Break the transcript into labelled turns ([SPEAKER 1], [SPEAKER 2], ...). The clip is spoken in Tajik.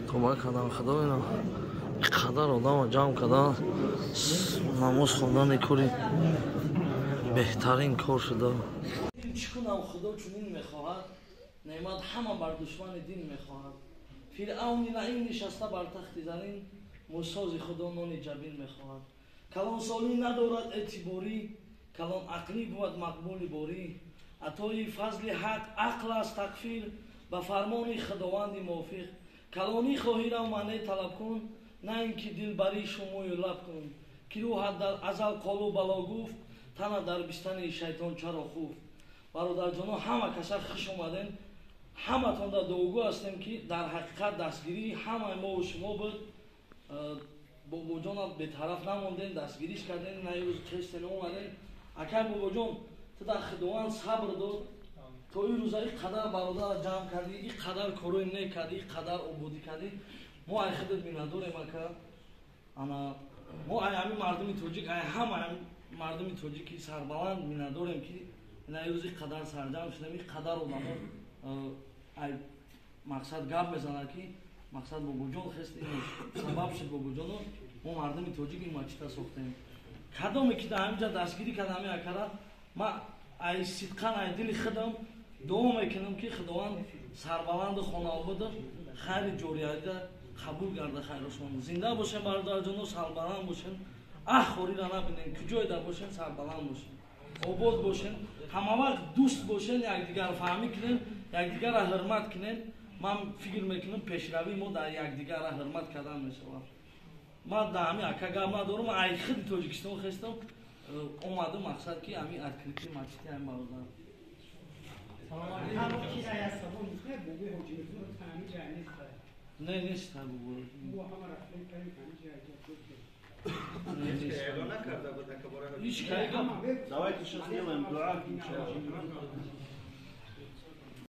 [SPEAKER 1] Тоба кардам, Худо, ина қадар одама ҷамъ кардан, намоз хондани кори беҳтарин кор шуда. Чӣ кунам, Худо чунин мехоҳад, неъмат ҳама бар душмани дин мехоҳад. Фиръавни лаин нишаста бар тахти зарин, мусози Худо нони ҷабин мехоҳад. Калонсолӣ надорад эътиборӣ, калон ақлӣ бувад мақбули борӣ. Атои фазли ҳақ ақл аст такфир, ба фармони Худованди мувофиқ. Калонӣ хоҳирам маъне талаб кун, на ин ки дилбарӣ шумою лаб кун. Ки рӯҳат дар азал қолу бало гуфт, тана дар бистани шайтон чаро хуфт? Бародарҷоно, ҳама каса хуш омадем. Ҳаматон дар дуогӯ ҳастем, ки дар ҳақиқат дастгирии ҳамаи мову шумо буд. Бобоҷонам бетараф намондем, дастгириш кардем, на рӯз хестен омадем. Акай бобоҷон, ту дар Худованд сабр дод, то ин рӯза ин қадар бародара ҷамъ кардӣ, ин қадар корои нек кардӣ, ин қадар ободӣ кардӣ. Мо ай худат миннатдорем, ака. Ана мо ай ҳамин мардуми тоҷик, ай ҳама мардуми тоҷики сарбаланд миннатдорем, ки ина рӯз ин қадар сарҷамъ шудем, ин қадар одамо ай мақсад гап мезанад, ки мақсад бобоҷон хест, сабаб шуд. Бобоҷоно, мо мардуми тоҷик ин мачита сохтем. Кадоме ки дар ҳаминҷа дастгирӣ кард ҳамин акара, ма ай сидқан, ай дили худам дуо мекунам, ки Худованд сарбаланду хонаободу хайри ҷориятида қабул гарда хайросмон. Зинда бошем, бародарҷоно, сарбаланд бошем, аҳ хорира набинем, куҷоеда бошем, сарбаланд бошем, обод бошем, ҳамавақт дӯст бошем, якдигар фаҳмӣ кунем, якдигарро ҳурмат кунем. Ман фикр мекунам, пешравии мо дар якдигарро ҳурмат кардан мешавад. Ман дар ҳамин ака гап надорам, ай худи Тоҷикистон хестам омадам, мақсад ки ҳамин открытие масҷиди ҳамин бародар. Не, нест.
[SPEAKER 2] Давайте сейчас сделаем дуа.